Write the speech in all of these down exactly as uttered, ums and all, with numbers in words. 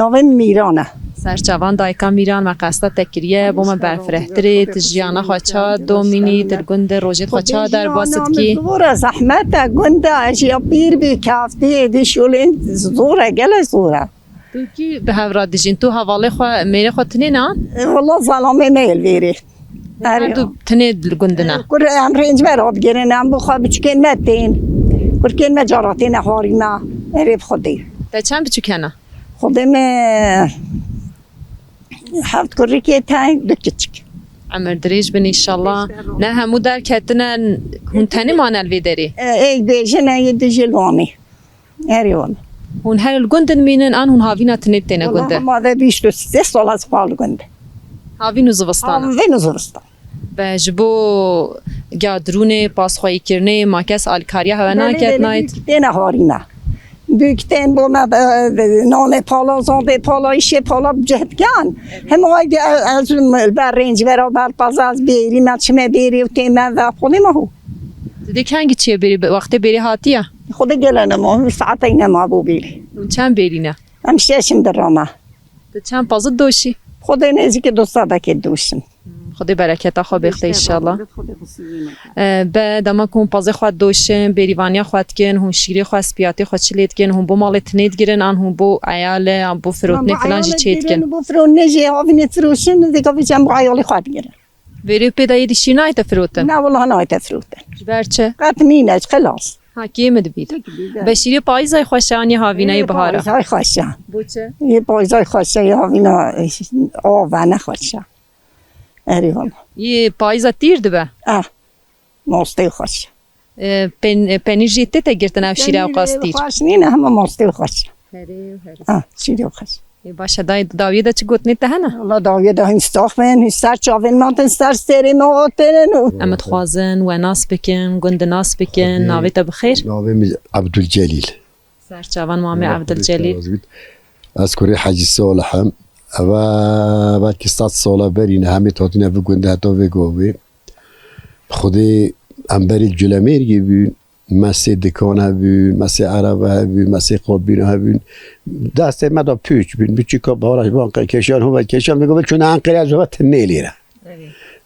Navê min Mîran e. Ser çavan dayika Mîran, me qesta te kiriye, bo me berfirehtirê, tu jiyana xwe ça domînî, tu li gund de rojê xwe ça derbas dikî? Zor e, zehmet e, gund e, ez ya pîr bî, kaftiyê dişolên zor e, gelek zor e. Tu kî bi hev re dijîn? Tu hevalê xwe, mêrê xwe tinê ne an? E, wela zelamê me yê li vêrê. Her du tinê li gund ne? Kur em rêncber digirin, em bo xwe biçûkên me tên. Kurkên me cara têne harî me. Erê bi Xwedê. Te çend biçûk hene? Xwedê me heft kurikê te, du kiçik. Emir dirêj bin înşallah. Ne hemû derketine, hûn tenê mane li vê derê? E, ê bêjin e, yê dijî li Wanê. Erê wala. Hûn her li gund dimînin an hûn havîna tinê têne gund de? Hema ve bîst û sê sal ez xwe li gund. Havîn û zivistan. Havîn û zivistan. Be ji bo ya dirûnê, pasxweyikirinê, ma kes alîkariya hewe naket nayt? Têne harî me. Dûk tên bo me, e, nanê pala, zandê pala, îşê pala bi cih dikin. Hema aydî ez, ez li ber rêncbera ber pazaz bêrî me, çime bêrî û tê me ve xwedê me hû. Didê kengî çiye bêrî, wextê bêrî hatiye? Xwedê gele nema, saetey nema bo bêrî. Hûn çend bêrî ne? Em şeş in di rama. Tu çend pazit doşî? Xwedê nêzîkî du sedekê doşim. Xwedê bereketa xwe bêxte înşallah. E, be dema ku hûn pazê xwe doşin, bêrîvaniya xwe dikin, hûn şîrê xwe, spiyatê xwe çi lê dikin, hûn bo malê tinê digirin, an hûn bo eyale, an bo firotinê filan jî çê dikin? Bo firotinê jî havînê firoşin, zêka vê çend bo eyalê xwe digirin. Vêrê pê de yê dî şîr nayête firotin? Na, wela nayête firotin. Ji ber çi? Qet nîne, xilas. Ha, kê min dibît. Be şîrê payîzay xweş e, an yê havîna yê bihara? Payîzay xweş e. Bo çi? Yê payîzay xweş e, yê havîna, e, ava ne xweş e. Erê wala. Yê payîza tîr dibe? Ah, mastê xweş e. E, pen-, e, penîr jî tê te girtin ev şîre ew qas tîr? Xweş nîne, hema mastê xweş e. Herê, herê. Ah, şîrê xweş. Ê, baş e, dayê, dawiyê de çi gotinê te hene? Wala dawiyê de hîn sax bin, hîn ser çavên me hatin, ser serê me hatinin û. Em dixwazin we nas bikin, gund nas bikin, navê te bi xêr? Navê min Ebdulcelîl. Ser çavan mamê Ebdulcelîl. Ez kurê Hecî Salih im. Eva belkî sed sala berî ne hemê hatine vê gundê heta vê gavê. Xwedê em berê Culemêrgê bûn. Mesê dikan hebûn, mesê erebe hebûn, mesê qopbîna hebûn. Destê me de pûç bûn. Biçûka bara ji van keşan, hûn ve keşan, vê gavê çûne Enqere, ez ve tinê lêre.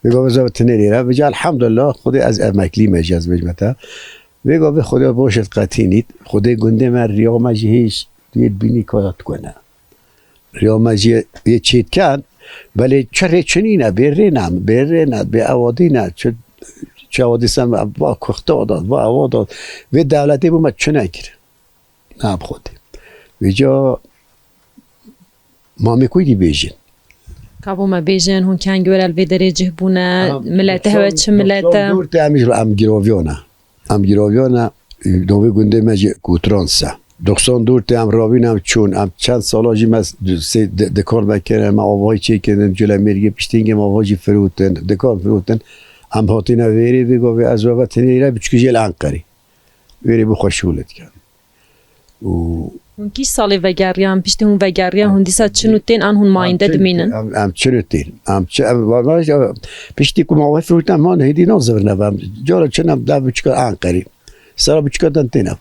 Vê gavê ez ve tinê lêre. Vêca elhamdulillah, Xwedê ez emeklî me jî, ez bêjme te. Vê gavê Xwedê boşet qetînît. Xwedê gundê me, riya me jî hêj yê bînî kaya dikune. Riya me jî yê çêtken, belê çi rê çi nîne, bê rê ne, bê rê ne, bê ewadî ne, çi, çi ewadî sen va kuxta da, va ewa da, vê dewletê bo me çi nekir. Ne bi Xwedê. Vêca mamê kû dî bêjin. Ka bo me bêjin, hûn kengî were li vê derê cih bûne, milete hewe çi milet e? Doksan dûr te em, em giroviyo ne. Em giroviya ne, navê gundê me jî Kotrans e. Doksan dûr te em rabîn em çûn, em çend sala jî me sê di-, dikar me kirin, me avahî çêkirin, Culemêrgê piştîngê me ava jî firotin, dikar firotin. Em hatine vêrê vê gavê ez ve tinê re biçûkî jê li Enqerê. Vêrê bi xwe şûl dikin. Û hûn kî salê vegeriyan, piştî hûn vegeriyan, hûn dîsa çin û tên an hûn mayînde dimînin? Em, em çin û tên. Em çi, em, va-, va-, piştî ku ma wê firotin man hêdî nazivin ev em. Cara çin em dev biçûka Enqerê. Sera biçûka den tên ev.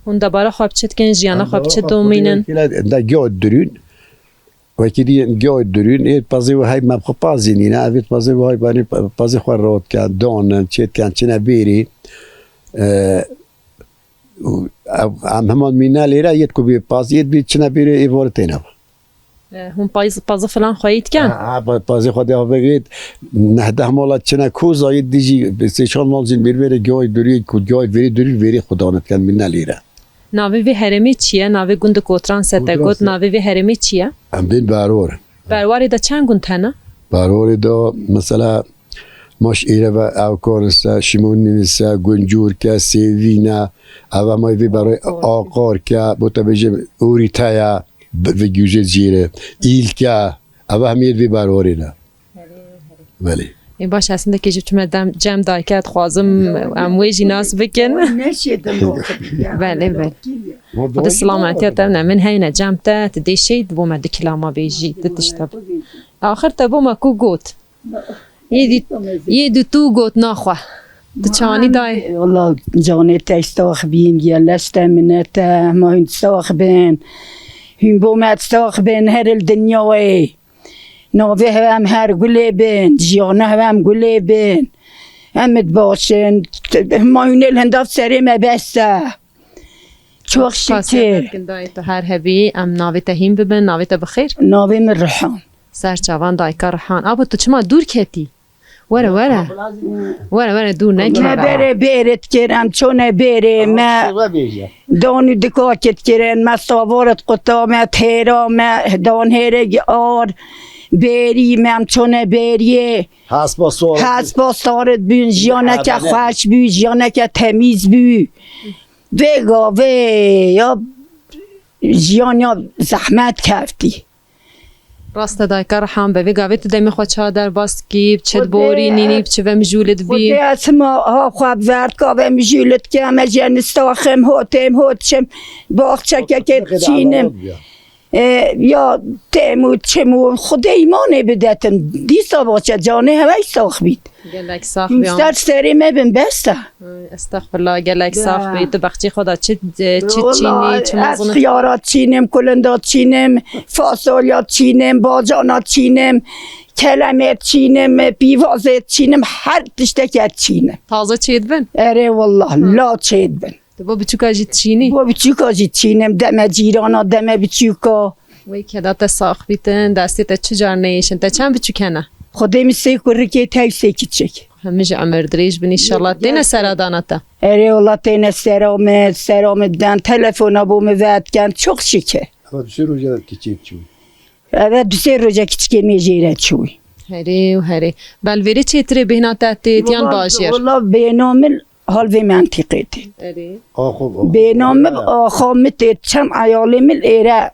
Hûn debara xwe bi çi dikin, jiyana xwe bi çi domînin? Da giya dirûn. Wekî dî giya dirûn, ê pazê we hey me bi xwe pazî nîne, ev ê pazê we hey banî pazê xwe rot dikin, donin, çê dikin, çine bêrî. E, û ev, em heman mîne lêre yêt ku bê paz, yêt bê çine bêrê ê vore têne. E, hûn payz-, pazı filan xweyî dikin? Ha, ha, pa-, pazê xwe de havegê neh deh mala çine koza yêt dijî sê çar mal jî bêr vêrê gay durî ku gay vêrê durî vêrê xwe dane dikin mîne lêre. Navê vê herêmê çi ye? Navê gundê Kotran se te got, navê vê herêmê çi ye? Em bên Berwar. Berwarê de çend gund hene? Berwarê de mesela Maş êre ve Ewkan ise, Şimûnîn ise, Guncûrke, Sêvîne, eve may vê berê Aqarke, bo te bêjim Ûrîteye, bi-, vê gûjê jêre, Îlke, eve hemiyê vê berwarê ne. Belê. Ê baş, ez hindekê jî çime dem, cem dayke dixwazim em wê jî nas bikin. Belê, belê. Xwedê silametiya te ne, min heyne cem te, tu dê şey bo me di kilama bêjî, di tişta. Axir te bo me ku got? Yê dî, yê dî tu got naxwe. Tu çanî dayê. Wala canê te sax bîn, gelek te minete, hema hûn sax bin. Hûn bo me sax bin her li dinyayê. Navê hev em her gulê bin, jiyana hev em gulê bin. Em id baş in. Hema hûn ê li hindav serê me bes e. Çok şükür. Xasiyetek dayê tu her hebî, em navê te hîn bibin, navê te bi xêr? Navê min Rihan. Ser çavan dayika Rihan. Abo tu çima dûr ketî? Were, were. Were, were, dûr neke. Me berê bêrê dikir, em çone bêrê, me don û dikakê dikir, me savar diquta, me têra, me don hêrê ar, bêrî, me em çone bêriyê. Hespa sor. Hespa sor dibûn, jiyaneke xweş bû, jiyaneke temîz bû. Vê gavê ya jiyan ya zehmet keftî. Rast e dayika Rihan, be vê gavê tu demê xwe çawa derbas dikî, bi çi diborînî, bi çi ve mijûl dibî? Xwedê ez hima ha xwe bi verdka ve mijûl dikim, ez jê nistaxim, hotêm hot çim, baxçekekê diçînim. E, ya têm û çim û Xwedê îmanê bidetin. Dîsa baxçe canê hewey sax bît. Gelek sax bî. Ser serê me bin bes e. Estexfirullah, gelek sax bî. Tu baxçê xwe de çi, çi çînî, çi mezin? Xiyara çînim, kulinda çînim, fasolya çînim, bacana çînim, kelemê çînim, pîvazê çînim, her tiştekê çînim. Taze çêdibin? Erê wallah, la çêdibin. Tu bo biçûka jî çînî? Bo biçûka jî çînim, deme cîrana, deme biçûka. Wê keda te sax bîtin, destê te çi car neyêşin. Te çend biçûk hene? Xwedê min sê kurikê tey sê kiçik. Hemî jî emir dirêj bin înşallah. Têne seradana te? Erê wala têne sera min, sera min den, telefona bo min vedken, çok şükür. Ama du sê roja kiçik çû. Evet, du sê roja kiçikê min jê re çû. Herê û herê. Belvêrê çêtirê bêhna te têt yan bajêr? Wala bêhna min hal vê mentîqê tê. Erê. Bêhna min axa min tê, çend eyalê min êre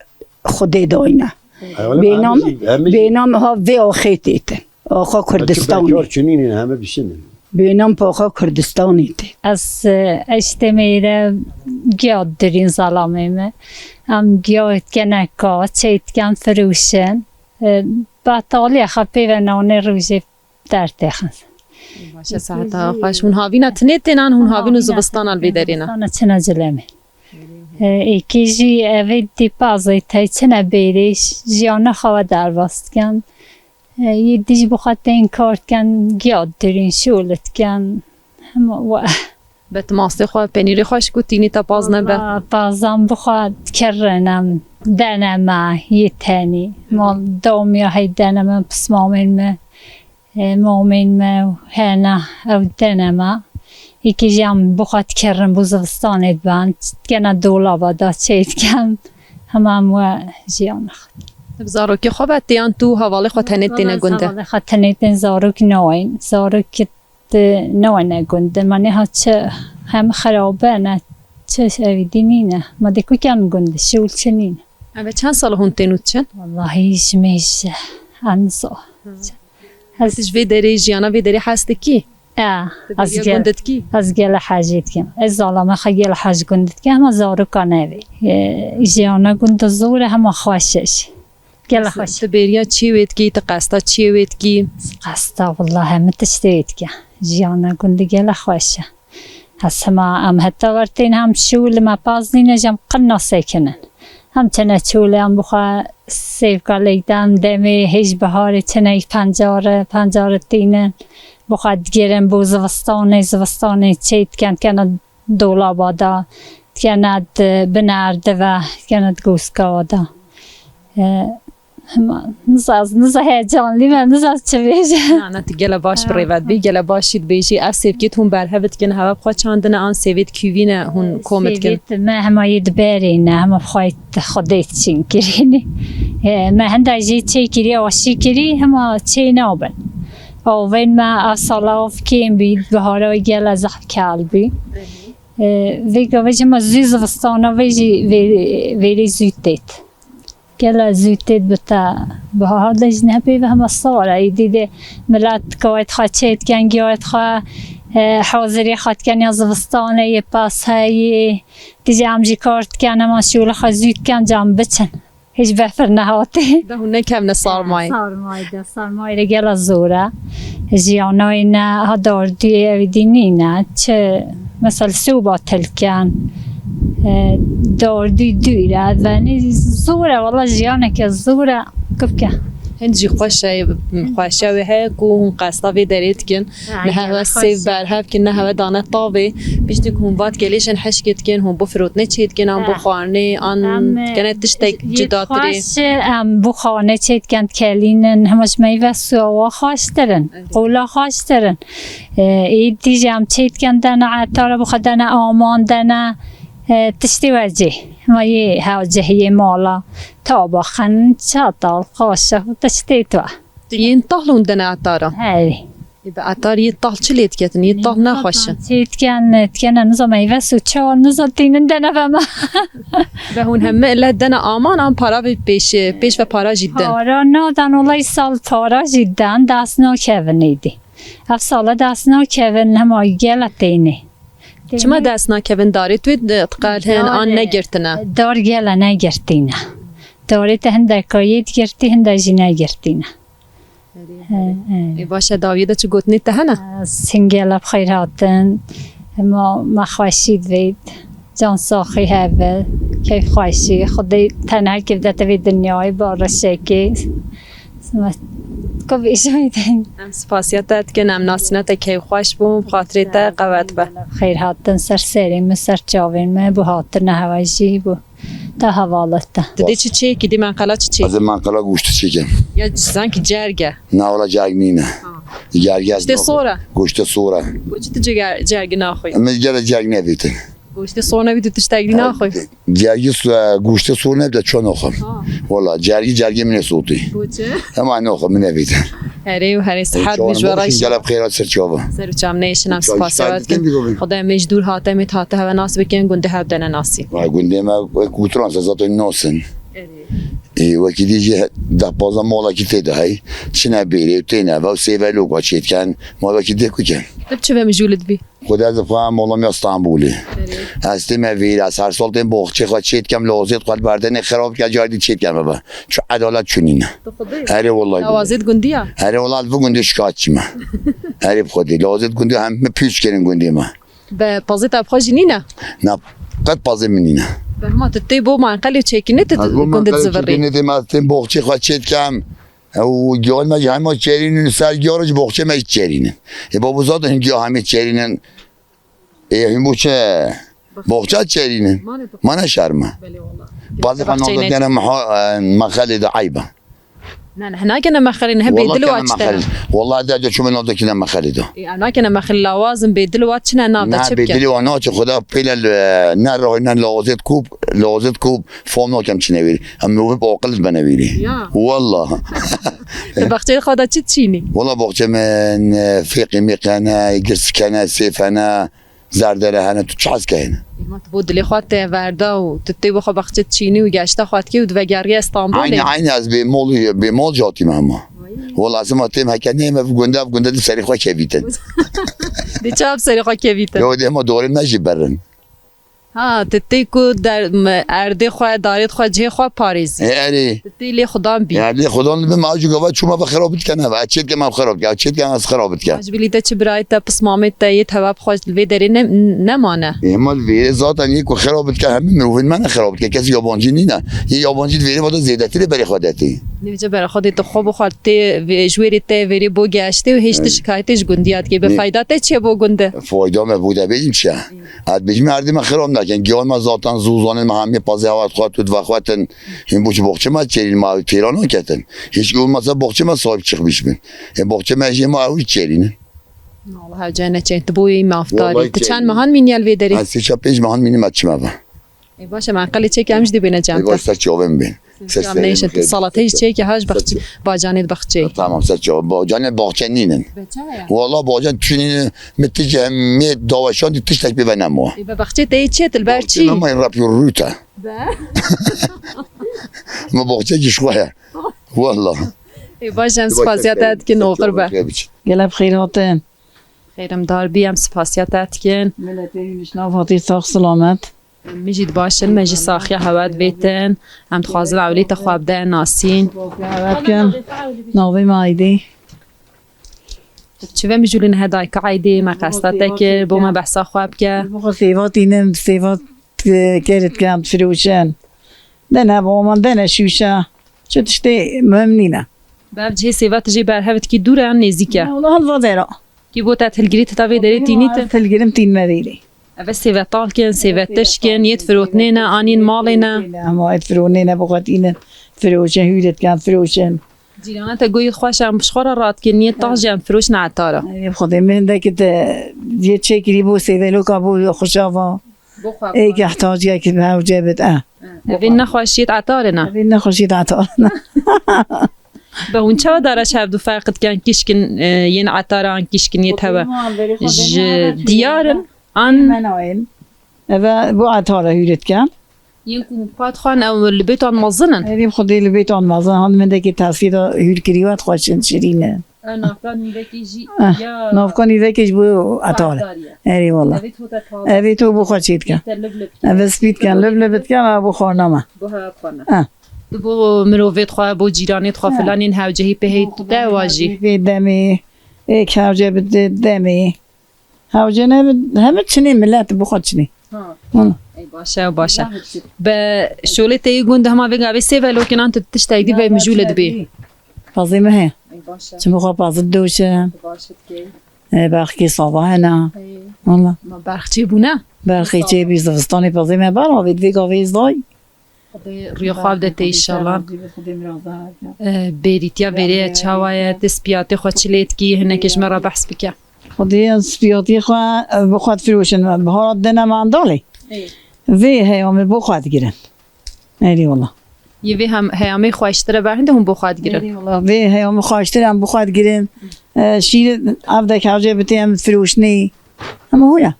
Xwedê dayne. Bênam, bênam ha vê axê têtin. Axa Kurdistan. Kar çinînin, heme bişinin. Bênam paxa Kurdistanê tê. Ez, e, eştê mêre giya dirîn zalamê me. Em giya kene ka, çeytken firûşin. E, Betaliye xwe pê ve nanê rûjê dertêxin. Baş e, seheta xweş. Hûn havîna tinê tênan, hûn havîn û zivistan al vê derê ne? Zivistana çine cilê me. E, êkê jî evê dî pazê tey çine bêrê, jiyana xwe derbas dikin. E, yê dî jî bi xwe tên kar dikin, giya dirîn şûl dikin. Hema we. Be tu mastê xwe, penîrê xwe ji ku tînî te paz nebe? Wala, pazan bi xwe dikirin em deneme yê tenî. Mal dawmiya hey deneme pismamên me. E, mamên me û hene ew deneme. Yekê jî em bi xwe dikirin bo zivistanê diben. Dikene dolaba da çê dikem. Hema em we jiyana xwe. Bi zarokê xwe ve tê yan tu hevalê xwe tenê têne gund de? Hevalê xwe tenê tên, zarok nayên. Zarok Di newene gund, ma niha çi hem xerabe ne, çi evîdî nîne. Ma dê ku kem gund, şûl çi nîne. Eve çend sal hûn tên û diçin? Wallahî ji mêj enzo. Ez ji vê derê, jiyana vê derê hez dikî? E, ez gel, gund dikî? Ez gele hecî dikim. Ez zalama xwe gele hec gund dikim, hema zaroka nevê. E, jiyana gund zor e, hema xweş e jî. Gele xweş. Tu bêriya çiyê wê dikî, tu qesta çiyê wê dikî? Qesta, willa hemî tiştê wê dike. Jiyana gundî gele xweş e. Ez hema em heta ver tên hem şûl me paz nîne, jem qinna sekinin. Hem çene çûlê em bi xwe sêvka leydan demê hêj biharê çene pencarê, pencarê tînin. Bi xwe digerin bo zivistanê, zivistanê çê diken kene dolaba da, dikene di bin erdê ve, dikene di goskawa da. E, hema, niza, niza heyecanlî me, niza çi bêje. Na, na, tu gele baş bi rêve dibî, gele baş jî dibêjî. Ev sêvkêt hûn berhev dikin, hewe bi xwe çandine an sêvêt kîvî ne hûn kom dikin? Sêvêt me hema yê diberîne, hema bi xwe Xwedê çîn kirîne. E, me henda jî çê kirî, aşî kirî, hema çê nabin. Avên me ev sala av kêm bî, bihara gele zehf kel bî. E, vê gavê jî me zû zivistana vê jî vê-, vêrê zû têt. Gele zû têt bi te bihar de jî ne pê ve hema sar e. Îdî dê milet kawet xwe çê diken, giyayet xwe, e, hazirê xwe diken ya zivistanê yê pas heyî. Tîje em jî kar diken, hema şûla xwe zû diken, cem biçin. Hêj befir nehatê. De hûn nekevne sarmayê. Sarmayê de, sarmayê de gela zor e. Jiyanayê ne ha dardiyê ew dî nîne. Çi, mesela soba tilken. E, dordî dûr e, venî zor e, wela jiyaneke zor e, kifke. Hin jî xweş e, xweşiya wê heye ku hûn qesta vê derê dikin. Niha hewe sêv berhev kin, niha hewe dane tavê. Piştî ku hûn vat gelêşên hişkê dikin, hûn bo firotnê çê dikin, an bo xwarinê, an dikene tiştek cudatirê. Xweş, em bo xwarinê çê dikin, dikelînin, hema ji meyve suya wa xweştir in, qola xweştir in. E, êdî jî em çê dikin, dene etara, bo xwe dene aman, dene, e, tiştê wecê. Ma yê hewcehiyê mala, tabaxin, çatal, qaşiq, tiştê tu. Tu yên tahl hûn dene etara? Hey. Ê, bi etar yê tahl çi lê diketin? Yê tahl nexweş in. Çê dikin, dikene niza meyve su, çawa niza tînin dene ve me. Ve hûn heme le dene aman, an para ve pêş, pêş ve para jî din? Para nadan, olay sal para jî dan, dest nakevin êdî. Ev sala dest nakevin, hema gela têne. Çima dest nakevin darê tu, diqelhin an negirtine? Dar gela negirtîne. Darê te hindek kayê digirtî, hindek jî negirtîne. He, he. Ê, baş e, dawiyê de çi gotinê te hene? Ez hingela bi xêr hatin. Hema me xweşî divêt. Can saxî heve. Keyf xweşî. Xwedê tenha kevde te vê dinyayê, barişekê. Ku bêjayî de. Em spasiya te dikin, em nasîna te keyf xweş bûn, bi xatirê te qewet be. Xêr hatin ser serê min, ser çavên min, bo hatina hewe jî, bo te hevalê te. Tu dê çi çêkî, dê menqela çi çêkî? Ez ê menqela goştê çêkim. Ya sanki cerg e. Na, wela cerg nîne. Cerg ez... Goştê sor e? Goştê sor e. Bo çi tu cer-, cergî naxwî? Min gere cerg nevîtin. Goştê sor nebî tu tiştek dî naxwî? Cergî so-, goştê sor nebî de çi naxwim. Ha. Wela cergî, cergê min ê sotî. Bo çi? Hema naxwim, min nevîtin. Herê û herê sihet bî ji we re. Gelek xêr hat ser çava. Ser û çav neyşin, em spasiya we dikin. Xwedê em ê ji dûr hate, em ê hate hewe nas bikin, gundê hev dene nasî. Vay, gundê me wek gotiran se zaten nasin. Ê, wekî dî jî deh pazdeh malekî tê de hey. Çine bêrê, têne ve û sêve loka çêdiken. Ma wekî dê ku ken. Tu çi ve mijûl dibî? Xwedê ez dixwam, olam ya Stenbolê. Erê. Ez tême vêrê, ez her sal têm boxçê xwe çêdikem, lazêt xwe berdene xirab ke, carî dî çêdikem eve. Çu edalet çu nîne. Tu xwedê? Erê wellahî. Lazêt gundî ya? Erê wellahî, ez bi gundî şikayetçî me. Erê bi xwedê. Lazêt gundî hem min pîç kirin gundê me. Be pazê te bi xwe jî nîne? Na, qet pazê min nîne. Be hema tu tê bo menqelê çêkînê, tu gundê dizivirî? Nê têm, ez têm boxçê xwe çêdikem. Ew giyan me jî hema çêrînin, ser giyan ji boxçê me jî çêrînin. Ê babo zaten hin giya hemê çêrînin. Ê hin bo çi boxça çêrînin? Ma ne şerm e. Belê wala. Bazı kanalda dene meha-, e, mexelê de eyb e. Ne, ne, nakene mexelê, ne bêdil wa çi tene. Wala de de çume navdekine mexelê de. Ê, em nakene mexelê lawazim bêdil wa çi ne nav de çi bike? Ne, bêdil wa naçe, xuda pêle ne roy ne lazet kûp, lazet kûp. Fam nakem çi newêrî. Em mirovê bi aqil bene wêrî. Ya. Walla. Di baxçeyê xwe de çi çînî? Walla baxçe min, e, fêqî mêqe hene, girsik hene, sêf hene, zerdere hene, tu çi hez ke hene? Ma tu bo dilê xwe te verda û tu tê bo xwe baxçe çînî û geşta xwe dikê û divegeriye Stenbolê. Aynî, aynî ez bê mol, bê mol jatî me hema. Vay. Walla ez hema têm heke neyme bi gunda, bi gunda di serê xwe kevîtin. Di çav serê xwe kevîtin? Yo, di hema dorê me jî berin. Ha, tu tê ku der-, m-, erdê xwe, darê xwe, cihê xwe parêzî. E, erê. Tu tê lê xudan bî. E, lê xudan bim, a jû gava çûma ve xirab dikene ve. Çêt ke me xirab ke, çêt ke ez xirab dike. Ji bilî te çi birayê te, pismamê te yê tevab xwe li vê derê ne-, nemane. E, hema li vê zaten yê ku xirab dike, hemî mirovên me ne xirab dike. Kes yabancî nîne. Yê yabancî di vêrê vada zêdetirê berê xwe detê. Nivîce berê xwe dê tu xwe bi xwe tê vê-, ji wêrê te vêrê bo geştê û hêj tu şikayetê ji gundiya dikê. Bi fayda te çi ye bo gunde? Fayda me bo de bêjim çi ye? Ez bêjim erdê me xirab nekin. Giyan me zaten zû zanin me hemî pazê hewa xwet û divexwetin. Hîn bo çi boxçe me çêrîn me ew têra naketin. Hîç olmasa boxçe me sahip çıkmış bin. E boxçe me jê me ew çêrînin. Allah hewce neçe. Tu boyê mafdarî. Tu çend mehan mînî li vê derê? Ez sê çar pênc mehan mînî me çime ve. E baş e, me qelê çêke em jî dê bêne cem te. E baş, ser çavên bên. Ser çavên neyşe, tu salatê jî çêke, ha ji baxçe, bacanê di baxçeyê. Tamam, ser çav. Bacanê baxçe nînin. Be çawa ya? Wala bacan çi nînin, min tijî hemê daweşan di tiştek pê ve nemo. E be baxçê te yê çi ye, tu li ber çi? Baxçê me rap yo rûte. Be. Me baxçe jî ji xwe ye. Wala. E baş e, em spasiya te dikin, oxir be. Gelek bi xêr hatin. Xêrimdar bî, em spasiya te dikin. Miletê min ji nav hatî sax silamet. Em jî di baş in, me jî saxiya hewe divêtin. Em dixwazin ewilî te xwe bide nasîn. Saxiya hewe dikin. Navê me Aydî. Çi ve mijûlî nihe dayika Aydî, me qesta te kir, bo me behsa xwe bike. Bo xwe sêva tînim, sêva dikerê dikin, difiroşin. Dene bawan, dene şûşe. Çi tiştê muhim nîne. Bi ev cihê sêve tu jê berhev dikî dûr e yan nêzîk e? Wala hal va dera. Kî bo te hilgirî tu ta vê derê tînî tu? Hilgirim tînme vêrê. Ev e sêve tal kin, sêve tirş kin, yê difirotinê ne, an yên malê ne? Hema yê difirotinê ne, bo xwe tînin. Firoşin, hûrê dikin, firoşin. Cîrana te goyê xweş em bi xwe re radikin, yê tax jî em firoşin etara. Ê Xwedê min hindekî te yê çêkirî bo sêveloka bo xweşava. Bo xwe Ê ki ihtaciyekî bi hewce bit, e. Evê nexweşiyê etarê ne? Evê nexweşiyê etarê ne. Be hûn çawa dara şev du ferq dikin, kişkin, e, yên etaran kişkin yê tewe? Ji diyar in? An menayên. Eve bu etara hûrê dikin. Yên ku xwe dixwin ew li bêtan mezin in? Evî xwedê li bêtan mezin, han min dekî tesîra hûrkirî we dixweşin şirîn in. Ew navka nîvekê jî Eh, ya navka nîvekê ji bo etar. Etar ye. Erê wala. Evê to te taze. Evê to bo xwe çê dike. Te liv liv dike. Eve spî dike, liv liv dike, ev bo xwarina me. Bo hewa xwarina. Eh. Tu bo mirovê xwe, bo cîranê xwe Eh. filanên hewcehî pê hey te wa jî. Pê demê, êk hewce bi de-, demê. Hewce ne bi, heme çinê millet bi xwe çinê. Ha. Hı. Ey baş e, baş e. Be şolê te yê gund hema vê gavê sê velokinan tu tiştek dî ve mijûle dibê. Pazê me heye. Ey baş e. Çi bi xwe pazit doşe. Baş e dikey. E, berxkê sava hene. Ey. Valla. Ma berxçê bûne? Berxê çê bî zivistanê pazê me ber avê divê gavê zay. Xwedê rûyê xwe bide te înşallah. Xwedê mirazda. Eh, bêrîtiya vêrê ye çawa ye? Te spiyatê xwe çi lê dikî? Hinekê ji me re behs bike. Xwedê spiyatê xwe, eh, bi xwe difiroşin. Bihara dine mandalê. Ê. Vê heyamê bo xwe digirin. Erê wala. Yê vê hem, heyamê xweştir e, ber hinde hûn bo xwe digirin. Erê wala. Vê heyamê xweştir em bo xwe digirin. Eh, şîr ev dek hewce bitê em firoşinê. Ama hûya.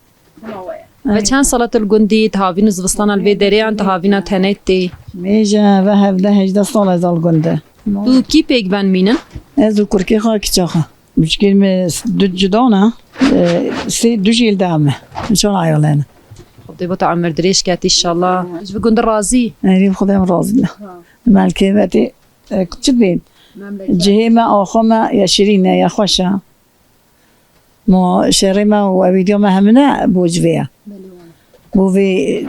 Ve çend sala tu li gundî, tu havîn û zivistana li vê derê yan tu havîna tenê tê? Mêje ve hevdeh hejdeh sal ez al gunde. Tu kî pêk ben mînin? Ez û kurkê xwe, kiça xwe. Biçkên me du cuda ne. E, sê du jî li dam me. Çar eyalê ne. Xwedê bo te emir dirêj ket inşallah. Ji vî gundî razî? Erê, Xwedê em razî ne. Ha. Melkê ve tê, e, çi dibên? Memleket. Cihê me, axa me ya şirîn e, ya xweş e. Ma şerê me û ewîdiya me hemine bo ji vê ye. Belê wala. Bo vê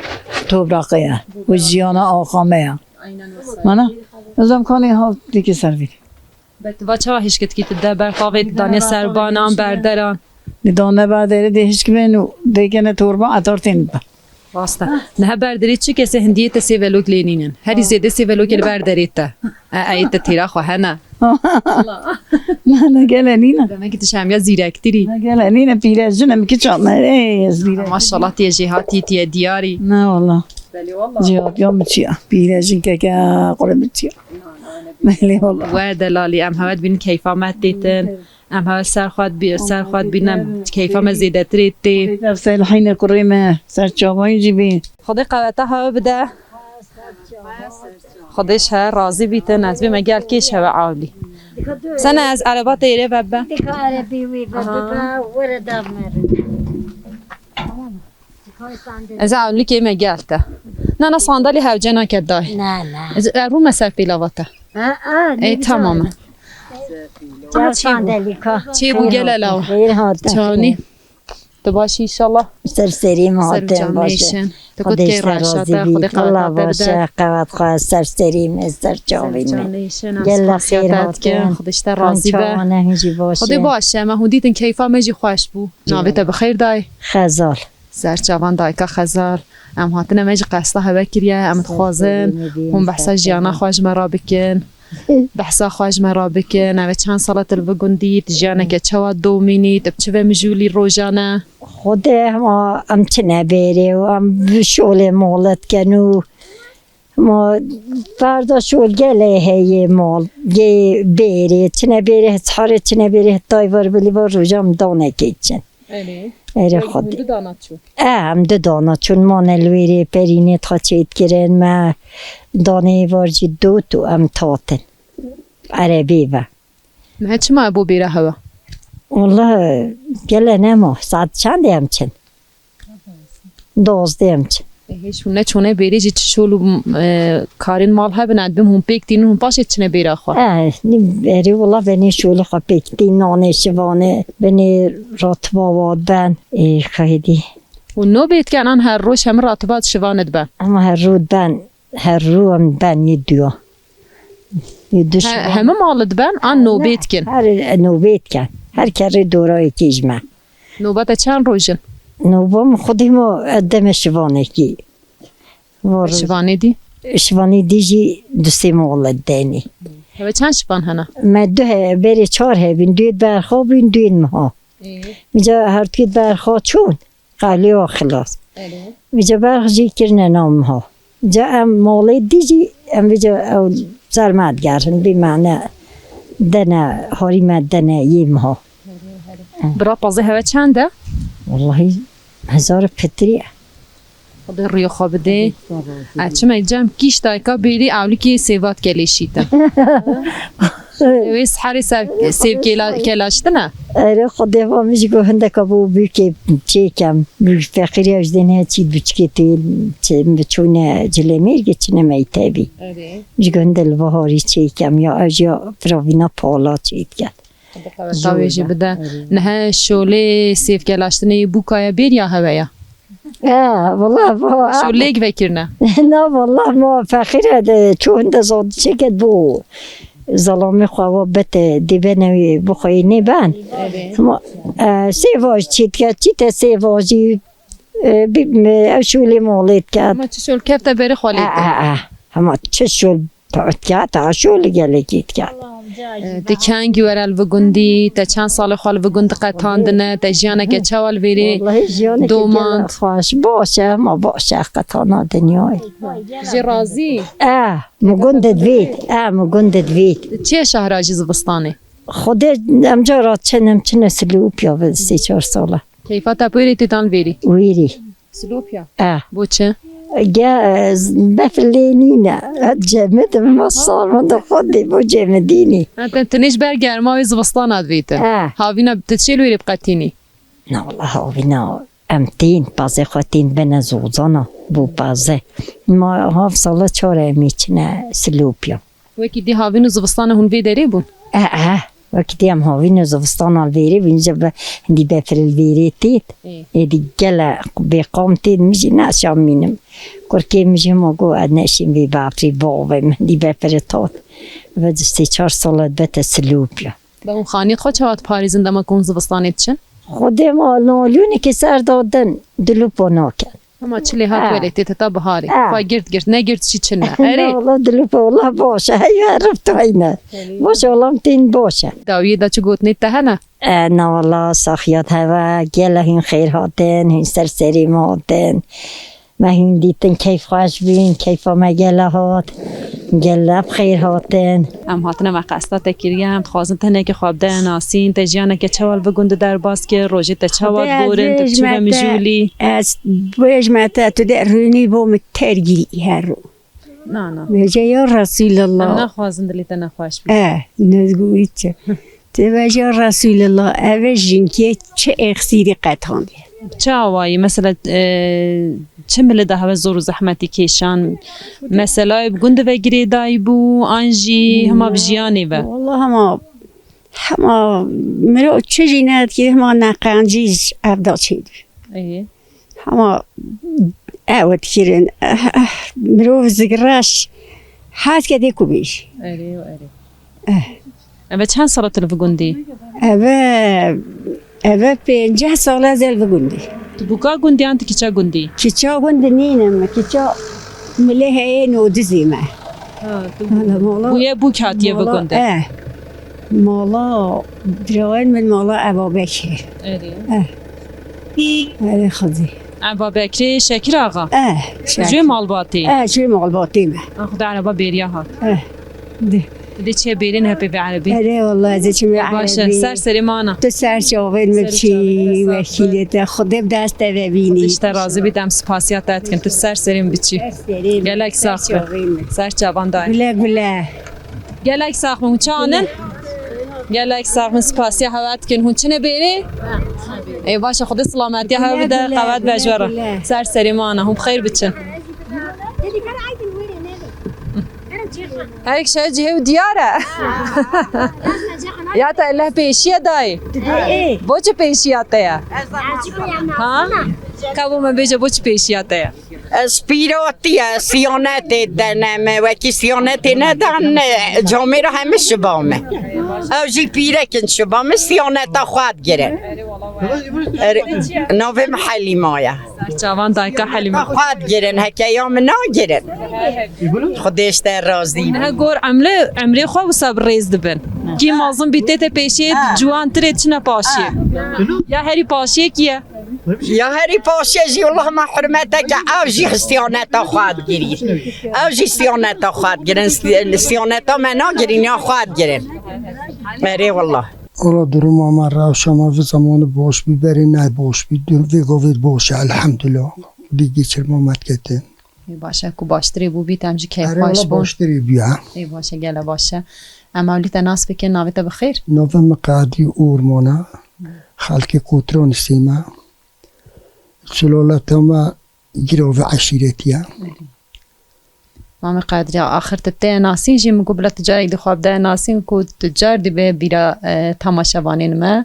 tobraqê ye. Bo Û jiyana axa me ye. Aynen wisa. Mana? Ez em kanê ha dîkî ser vî. Be tu va çawa hişkitkî tu de ber tavê tu danê ser banan, berderan? Di dane berderê dê hişk bên û dê gene torba etar tên be. Rast e. Niha berderê çi kesê hindiyê te sêvelok lê nînin. Herî zêde sêvelokê li berderê te. E, e, te têra xwe hene. Na, na, gele nîne. Demek ki tu şemiya zîrektirî. Na, gele nîne, pîrejin em kiça me. Ey, ez zîrek. Maşallah, tiye jêhatî, tiye diyarî. Na, wala. Belê wala. Cihatiya min çiya. Pîrejin keke qure min çiya. Belê wala. We delalî, em hewe dibînin keyfa me têtin. Em hewe ser xwe dibî-, ser xwe dibînin, keyfa me zêdetirê tê. Ev Selhîne kurê me, ser çavayî jî bî. Xwedê qeweta hewe bide. Xwedê ji her razî bîtin, ez bê me gel kêş hewe awlî. Sene ez ereba te êrê ve be. Dika erebî wî ve Aha. bibe, were dav me re. Ez awlikê me gel te. Na, na, sandalî hewce nake dayê. Na, na. Ez erbû me ser pêlava te. Ha, ha, Ey, tamam e. Gel sandalî ka. Çê bû gel elawa. Xêr hatin. Çawnî. Tu baş inşallah. Ser serî me Ser hatin, can baş e. neyşin. Tu Xwedê kutke ser raşa razî te, bît. Xwedê Allah qeweta te baş bide. e, qewet xwe ser serî me, ser çavî me. Can neyşin, em Gel la xasiya xêr te dikin. hatin. Xwedê ji te Kan razî be. çawa ne hîn jî baş Xwedê e. baş e, me hûn dîtin keyfa me jî xweş bû. Navê te bi xêr dayê. Xezal. Ser çavan dayika Xezal. Em hatine me jî qesta hewe kiriye. Em Ser dixwazin serî me bî, hûn behsa ser jiyana serî. xwe ji me re bikin. Behsa xwe ji me re bikin. Ev çend sala tu li vî gundî, tu jiyaneke çawa domînî, tu bi çi ve mijûlî rojane? Xwedê hema em çine bêrê û em bi şolê molet ken û ma ferda şol gelê heye mal, gê bêrê, çine bêrê, çarê çine bêrê, tay var bilî var roja em danekê çin. Erê. Erê Erê xwedê. Hûn du dana çûn? E, em du dana çûn, mane li wêrê perînê tha çêt kirin, me danê var jî dot û em tatin. Erebê ve. Niha çima bo bêra hewa? Wala gele nema, saet çendê em çin? Dozdê em çin. E, hêj hûn neçûne bêrê jî çi şol û, e, karên mal hebin, ez dibim hûn pêk tînin, hûn paşê çine bêra xwe. E, nî berê wala benê şolê xwe pêk tîn, nanê şivanê, benê ratiba wa ben, e, xeydî. Û nobê dikin an her roj hemî ratiba şivanê dibe? Ama her roj ben, her roj em ben yê duya. Yê du He, şivan. Hemî mal diben an nobê dikin? Her nobê dikin. Her kerê dora yekê ji me. Nobeta çend roj in? Noba min xwedî ma deme şivanekî. Şivanê dî? Şivanê dî jî du sê mala denê. Heve çend şivan hene? Me du he, berê çar hebin, duyê berxa bûn, duyên miha. Ê. Mica her duyê berxa çûn, qaliya xilas. Erê. Mica berx jî kirine nav miha. Ca em malê dî jî, em vêca ew zer me digerin, bî me ne dene, harî me dene yê miha. Bira pazê heve çend e? Wallahî hezar pitirî ye. Xwedê rûyê xwe bidê. Ez çime cem kîş dayika bêrî ewlikê sêvat kelêşîtin. Wê siherê sev-, sêv kela-, kelaştine? Erê, Xwedê va min jî got hindeka bo bûkê çêkem. Bi feqîrê ew ji dê ne çî biçikê tê çi-, biçûne cilê mêrgê çine meytebî. Erê. Ji got hinde li baharî çêkem ya ew jî ya firavîna pala çêdiket. Xwedê qeweta wê jî bide. Erê. Nihe şolê sêvkelaştinê yê bûka ye bêriya hewe ya? E, wala, bo, Şolêk vekirine? Na, wala, ma feqîre de çû hinde zad çêket bo zelamê xwe wa bete dê bene wê bixweyê nê ben. Erê. Ma, e, sêvaj çî dike, çî te sêvajî, e, bi, me, ew şolê malê dike. Ama çi şol kefte berê xwe lê E, dike? E, e. Hema çi şol Dikete aşo li gelekî dikete. Di kengî were li vi gundî, te çend salê xwe li vi gund qetandine, te jiyaneke çawa li vêrê domand? Xweş, baş e, ma baş e, qetana dinyayê. Jê razî? E, mi gund divêt, e, mi gund divêt. Çi ye şehra jî zivistanê? Xwedê em cara çin, em çine Silopya bi sê çar sala. Keyfa te pêrê tê dan vêrî? Wêrî. Silopya? Eh. Bo çi? Ge, befir lê nîne. Cemidin, ma sar min de xwe dê bo cemidînî. Ha, te, tenê ji ber germa wê zivistana divêtin. Eh. Havîna tu çê li wêrê biqetînî? Na, wala havîna em tên, pazê xwe tên bene zozana, bo pazê. Ma hav sala çar emî çine Silopya. Wekî dî havîn û zivistana hûn vê derê bûn? Eh, eh. Wekî dî em havîn û zivistana li vêrê bûn, ji be-, hindî befir li vêrê têt. Ê. Êdî gele bêqam têt, min jî neşa mînim. Kurkê min jî hema got, ez neşîm vê bafrê bavê min, hindî befirê tat. Ve sê çar sala bete Silopya. Be hûn xaniyê xwe çawa diparêzin dema ku hûn zivistanê diçin? Xwedê ma nalûnekê ser dadin, dilupo nakin. Hema çilê hat welê tê heta biharê. Ha. Xwe girt girt, ne girt jî çin e. Erê. Na, wala dilû pe, wala baş e. Hey, rift heyne. Baş e, wala em tên baş e. Dawiyê de çi gotinê te hene? E, na, wala saxiyat heve, gele hûn xêr hatin, hûn ser serê me hatin. Me hûn dîtin, keyf xweş bîn, keyfa me gele hat. Gele bi xêr hatin. Em hatine me qesta te kiriye, em dixwazin tenekê xwe bide nasîn, te jiyaneke çawa li vi gund derbas kir, rojê te çawa diborin, tu çi ve mijûlî? Ez bêjme te, tu dê rûnî bo min tergî her ro. Na, na. Bêje ya Resûlillah. Em naxwazin dilê te nexweş bî. E, nezgûyî çi. Tê veja Resûlillah, ev e jinkê çi exîrî qetandiye. Çi awayî? Mesela, e, çi milê de heve zor û zehmetî kêşan? Meselayê bi gund ve girêdayî bû, an jî hema bi jiyanê ve? Wala hema, hema mirov çi jî nedikir, hema neqencî ji ev da çêdibî. Ê. Hema ew dikirin, eh, eh, mirov zigreş hez ke dê ku bêjî. Erê û erê. Eh. Eve çend sala tu li vi gundî? Eve, eve pênceh sala ez li vi gundî. Tu bûka gundî yan tu kiça gundî? Kiça gundî nînim, kiça milê heye nodizî me. Ha, tu Hala mala, bûye bûk hatiye vi mala, gundî. Eh. Mala, birayên min mala Eva Bekir. Erê. Eh. Erê xizî. Eva Bekrê Şekir Axa? Eh, Şekir. Jê malbatî? Eh, jê malbatî me. Ah, Xuda ereba bêriya hat. Eh, de. Dê çê bêrên hepê ve erebî. Erê, wala, ez çim ve erebî. Baş e, ser serê mana. Tu ser çavên min çî, wekîlê te. Xwedê bi dest te ve bînî. Xwedê ji te razî bît, em spasiya te dikin. Tu ser serê min biçî. Ser serê min. Gelek sax be. Ser çavên min. Ser çavan dayê. Gule gule. Gelek sax bin, çanin. Gelek sax bin, spasiya hewe dikin. Hûn çine bêrê? Ê, baş e, Xwedê silametiya hewe bide, qewet be ji we re. Ser serê mana, hûn bi xêr biçin. Her kişi cihê û diyar e. Ya te leh pêşiye dayê. Bo çi pêşiya te ye? Ha? Ka bo me bêje, bo çi pêşiya te ye? Ez pîrotî ye, siyanetê dene me, wekî siyanetê nedan, camêra hemî şiba me. Ew jî pîrekin şiba me, siyaneta xwe digirin. Er-, navê min Helîma ye. Çavan dayka Helîma. Xwe digirin, hekeya min nagirin. Xwedê ji te razî. Niha gor emre, emrê xwe wisa bi rêz dibin. Kî mezin bî tê te pêşiyê, ciwantirê çine paşiyê. Ya herî paşiyê kî ye? Ya herî paşê jî, Allah me hurmeteke, ew jî siyaneta xwe digirî. Ew jî siyaneta xwe digirin, si-, siyaneta me nagirîn, ya xwe digirin. Erê wallah. Ola duruma me, rewşa me vê zemanî baş bî, berê ne baş bî, dur-, vê gavê baş e, elhamdulillah. Dî geçirma me diketin. Ê, baş e, ku baştirê bûbît, em jî keyfxweş bûn. Erê wala baştirê bû ya. Ê, baş e, gele baş e. Em ewlî te nas bikin, navê te bi xêr? Navê min Qadî Orman e. Xelkê Kotranîsê me. Sulaleta me Girovî eşîretî ye. Mamê Qedrî, axir tu te nasîn jî, min got bila tu carek dixwab de nasîn, ku tu car dibe bîra, e, temaşevanên me.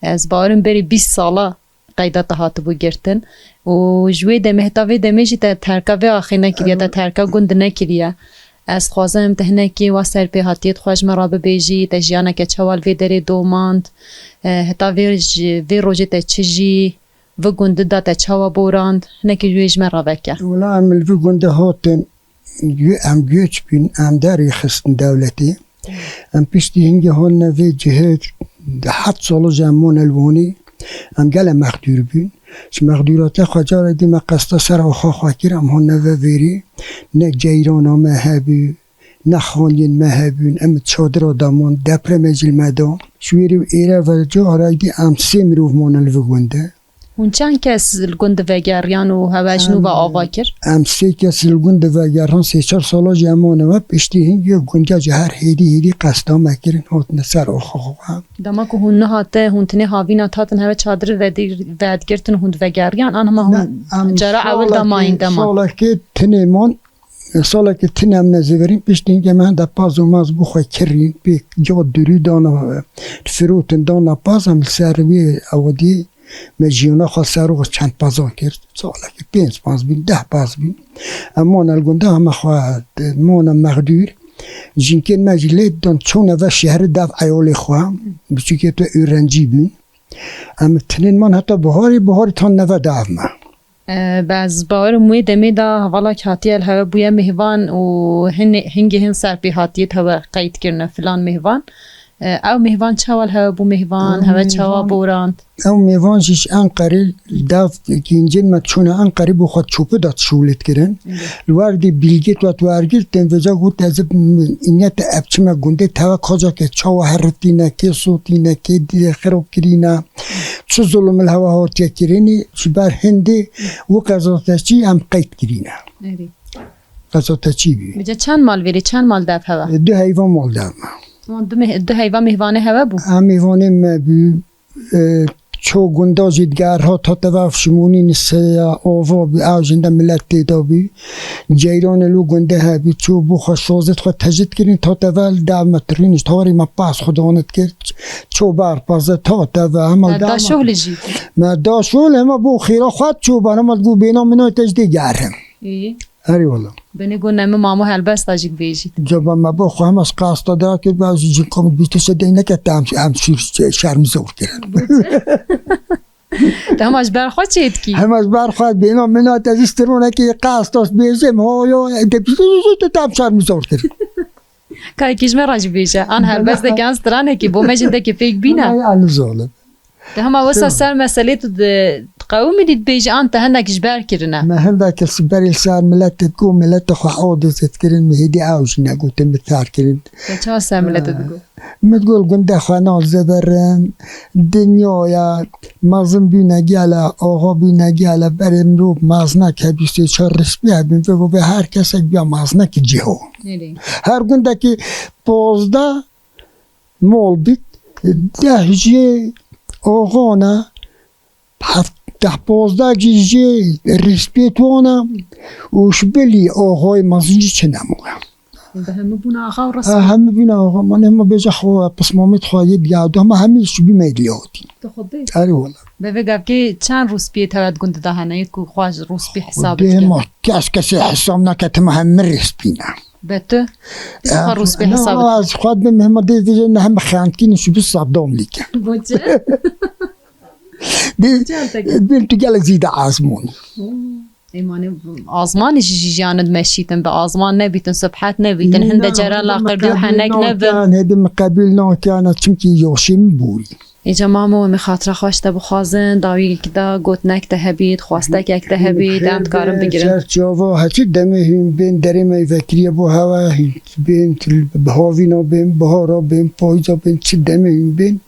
Ez bawerim berî bîst sala qeyda te hatibû girtin. Û ji wê demê heta vê demê jî te terka vê axê nekiriye, te terka gund nekiriye. Ez dixwazim te hinekî wa serpêhatiyê xwe ji me re bibêjî, te jiyaneke çawa li vê derê domand, e, heta vê ji, vê rojê te çi jî, vê gundî de te çawa borand, hinekî ji wê ji me re veke. Wela em li vî gundî hatin, em göç bûn, em derê xistin dewletê. Em piştî hingê haline vê cihê, heft sala jî em mane li Wanê, em gele mexdûr bûn. Ji mexdûratiya xwe carê dî me qesta ser axa xwe kir, em haline ve vêrê. Ne ceyrana me hebû, ne xaniyên me hebûn, em çadira de man, depremê jî li me da. Ji wêrê û êre ve carê dî em sê mirov mane li vî gundî. Hûn çend kes li gund vegeriyan û hewe ji nû ve ava kir? Em sê kes li gund vegeriyan, sê çar sala jî em mane we, piştî hingê gunca jî her hêdî hêdî qesta me kirin, hatine ser axa xwe. Dema ku hûn nehate, hûn tinê havîna hatin hewe çadir vedigirtin, hûn vegeriyan, an hema hûn cara ewil de mayîn dema? Salekê tinê man, salekê tinê em nezêverîn, piştî hingê me hende paz û maz bû xwe kirîn, pê ca durî dana, firotin dana paz, em li ser wê ewedî Me jiyana xwe ser û çend pezan kir. Salekî pênc pez bîn, deh pez bîn. Em mane li gundê heme xwe mane mexdûr. Jinkên me jî lê dan çûne ve şehrê dev eyalê xwe. Biçûkê te ûrencî bîn. Em tinên man heta biharê, biharê tan neve dev me. E, be ez bawerim wê demê de hevalek hatiye li hewe bûye mêvan û hin-, hingê hin serpêhatiyê di hewe qeyd kirine filan mêvan. E, ew mêvan çawa li hewe bû mêvan, hewe çawa borand? Ew mêvan jî ji Enqerê, dev kincên me çûne Enqerê bo xwe çûpi da şûlê dikirin. Li wer dî bîlgê tu wergirtin, vêca got ez ê îne te ev çime gundê teve kacakê çawa herifîne, kê sotîne, kê dî xirab kirîne. Çi zulm li hewe hatiye kirinî, ji ber hindê û qezateçî em qeyd kirîne. Erê. Qezateçî bî. Bice çend mal verî, çend mal dev hewe? Du heyva mal dev me. Tamam, du meh-, du heyva mêvanê hewe bû? Em mêvanê me bû, e, ço gunda jî diger hat, hate ve şimûnî niseya ava bû, ew jinde milet tê de bû. Ceyranê lo gundê hebû, ço bû xwe şozet xwe tecid kirin, hate ve li dev me tirîn, ji tawarê me pas xwe danit kir. Ço ber pazet hate ve, hema li dev me. Me da şohlê jî? Me da şohlê, hema bo xêra xwe ço ber, hema digo bêna min te ji dê gerim. Î. Erê wala. Binê got, ne min mamo helbesta jî dibêjît. Caba me bo xwe hema ji qasta da kir, ba ji cinka min bî tişe dey neke te em, em şîr şermizor kirin. Te hema ji ber xwe çê dikî? Hema ji ber xwe bêna min te ji stironekê qasta bêjim, ho yo, te bî te em şermizor kirin. Ka yekî ji me re jî bêje, an helbesteke an stranekî, bo me jindekî pêk bîne. Ay, ay, zalim. Te hema wisa ser meselê tu di-, diqewimî dî dibêjî an te hinek ji ber kirine? Me hindek li berê li ser miletê ku mileta xwe aciz dikirin, min hêdî ew jî negotin, min terk kirin. Te çawa ser miletê digot? Min digot gundê xwe nazeberin, dinyaya mezin bûne gele, axa bûne gele, berê mirov meznek hebî, sê çar rispî hebîn, vê bo vê her kesek biya meznek ciho. Erê. Her gundekî pozdeh mol bît, deh jê oxana, heft-, deh pozdeh jî jê rispêt wana û ji bilî oxayê mezin jî çi nemûye. Bi hemû bûna axa û Ha, hemû bîna axa, mane hema bêje xwe, pismamê xwe yê diya, hema hemî şubî me diya hatî. Tu xwe dê. Erê wala. Bi vê gavkê çend rûspiyê tewet gund de hene ku xwe ji rûspî hesab Dê hema kes kesê hesab nake, hema hemî rûspî ne. Be tu? Xwe rûspî hesab. Ez xwe dibim hema dê dê ne hema xeyantkî ne şubî Saddam lîke. Boçe? Dê, dê tu gelek zîde azmûn. Êmanê azmanê jî ji jiyanê dimeşîtin, bi azman nebîtin, sibhet nebîtin, hinde cere laqirde û henek nebin. Hêdî min qebîl nakin, çimkî yoşê min borî. Êca mamo, em ê xatira xwe ji te bixwazin, dawiyekî de gotinek te hebît, xwestekek te hebît, em dikarin bigirin. Ser çava, heçî demê hîn bên, derê me vekiriye bo hewa hîn, bên, bi havîna bên, bihara bên, payîza bên, çi demê hîn bên,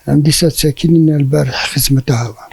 em dîsa çekînîne li ber xizmeta hewa.